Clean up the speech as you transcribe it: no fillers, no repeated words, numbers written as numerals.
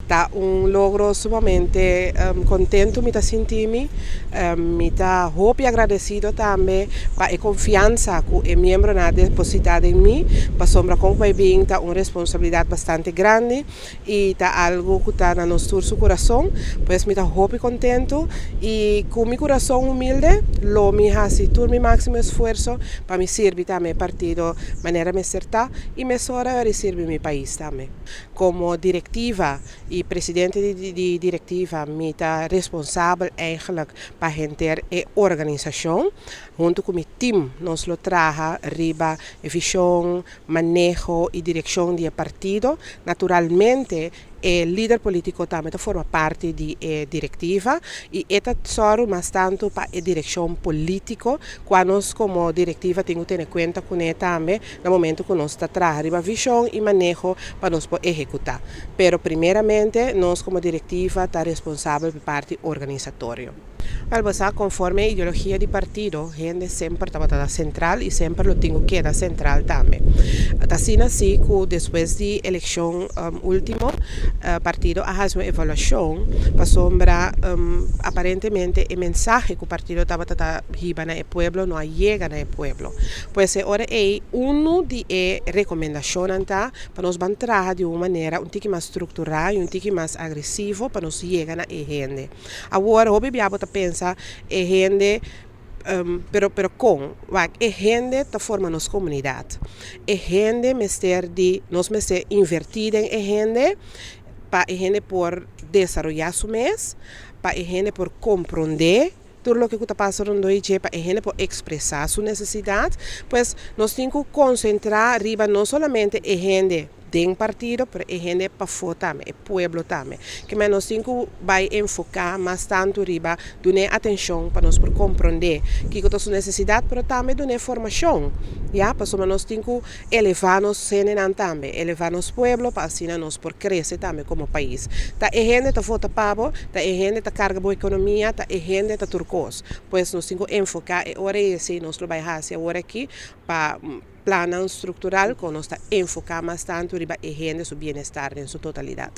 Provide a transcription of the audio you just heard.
Ta un logro sumamente kontentu mi ta sinti mi. Mi ta hopi agradesido tambe pa e konfiansa ku e miembronan a depositá den mi, pasobra kon ku bai bin ta un responsabilidat bastante grandi i ta algu ku ta na nos tur su kurason. Pues mi ta hopi kontentu i ku mi kurason humilde lo mi hasi tur mi máksimo esfuerso pa mi sirbi tambe e partido manera mester ta i mesora ora sirbi mi pais tambe. Komo direktiva i presidente di direktiva mi ta responsabel eigenlijk pa henter e organisashon. Huntu ku mi tim nos lo traha riba e vishon, maneho i direkshon di e partido. Naturalmente e lider polítiko tambe ta forma parti di e direktiva i e ta sòru mas tantu pa e direkshon polítiko, kua nos komo direktiva tin ku tene kuenta kuné tambe na momento ku nos ta traha riba vishon i maneho pa nos por ehekutá. Pero primeramente nos komo direktiva ta responsabel pa e parti organisatorio. Wèl, bo sa, konforme e ideologia di partido, hende semper tabata ta sentral i semper lo tin ku keda sentral tambe. Ta asina si ku despues di elekshon último, partido a hasi un evaluashon pasobra aparentemente e mensahe ku partido tabata ta hiba na e pueblo no a yega na e pueblo. Pues e ora ei unu di e rekomendashonnan ta pa nos ban traha di un manera un tiki mas strukturá i un tiki mas agresivo pa nos yega na e hende. Awor hopi bia bo ta pensa e hende pero pero kon? Wak e hende ta forma nos komunidat. E hende mester di nos mester invertí den e hende pa e hende por desaroyá su mes, pa e hende por komprondé tur loke ku ta pasa rondó di dje, pa e hende por ekspresá su nesesidat. Pues nos tin ku konsentrá riba no solamente e hende den partido, pero e hende pafó tambe, e pueblo tambe. Ke men nos tin ku bai enfoká mas tantu riba dun'é atenshon pa nos por komprondé kiko ta su nesesidat, pero tambe dun'é formashon, ya, pasobra nos tin ku elevá nos hendenan tambe, elevá nos pueblo pa asina nos por krese tambe komo pais. Ta e hende ta vota pa bo, ta e hende ta karga bo ekonomia, ta e hende ta tur kos. Pues nos tin ku enfoká e ora ei, esei nos lo bai hasi awor aki pa plannan struktural ku nos ta enfoká mas tantu riba e hende su bienestar den su totalidat.